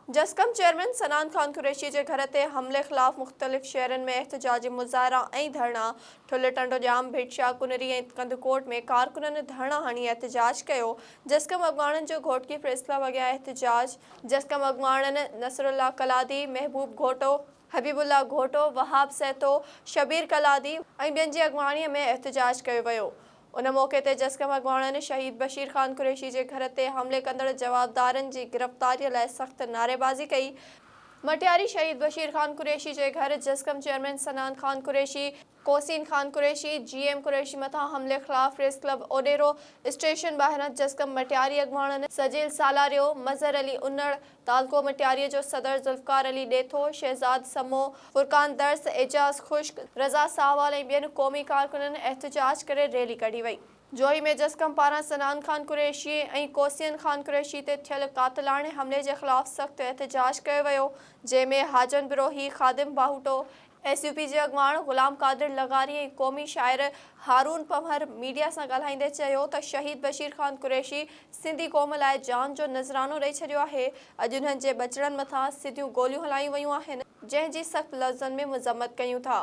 جسقم chairman Sanan Khan Qureshi جي گهر تي حملي خلاف مختلف شهرن ۾ احتجاجي مظاهرا ۽ ڌرڻا، ٺل، ٽنڊوڄام، ڀٽشاهه، ڪنري ۽ ڪنڌڪوٽ ۾ ڪارڪنن ڌرڻا هڻي احتجاج ڪيو، جسقم اڳواڻن جو گهوٽڪي پريس ڪلب اڳيان احتجاج، جسقم اڳواڻن نصرالله ڪلادي، محبوب گهوٽو، حبيب الله گهوٽو، وهاب سهتو، شبير ڪلادي ۽ ٻين جي اڳواڻي ۾ احتجاج ڪيو ويو. ان موقعي تي جسقم اڳواڻن شهيد بشير خان قريشي جي گهر تي حملي ڪندڙ جوابدارن جي گرفتاري لاء سخت نعريبازي ڪئي. مٽياري شهيد بشير خان قريشي جي گهر جسقم چيئرمين صنعان خان قريشي، ڪوسين خان قريشي، جي ايم قريشي مٿان حملي خلاف پريس ڪلب اوڏيرو اسٽيشن ٻاهران جسقم مٽياري اڳواڻن سجيل سالاريو، مظهر علي انڙ، تعلقو مٽياريء جو صدر ذوالفقار علي ڏيٿو، شهزاد سمو، فرقان درس، اعجاز خشڪ، رضا ساهوال ۽ ٻين قومي ڪارڪنن احتجاج ڪري ريلي ڪڍي وئي. جوهي ۾ جسقم پاران صنعان خان قريشي ۽ ڪوسين خان قريشي تي ٿيل قاتلاڻي حملي جي خلاف سخت احتجاج ڪيو ويو، جنهن ۾ حاجن بروهي، خادم باهوٽو، ايس يو پي جي اڳواڻ غلام قادر لغاري ۽ قومي شاعر هارون پنهور ميڊيا سان ڳالهائيندي چيو ته شهيد بشير خان قريشي سنڌي قوم لاء جان جو نذرانو ڏئي ڇڏيو آهي، اڄ انهن جي ٻچڙن مٿان سڌيون گوليون هلايون ويون آهن، جنهن جي سخت لفظن ۾ مذمت ڪيون ٿا.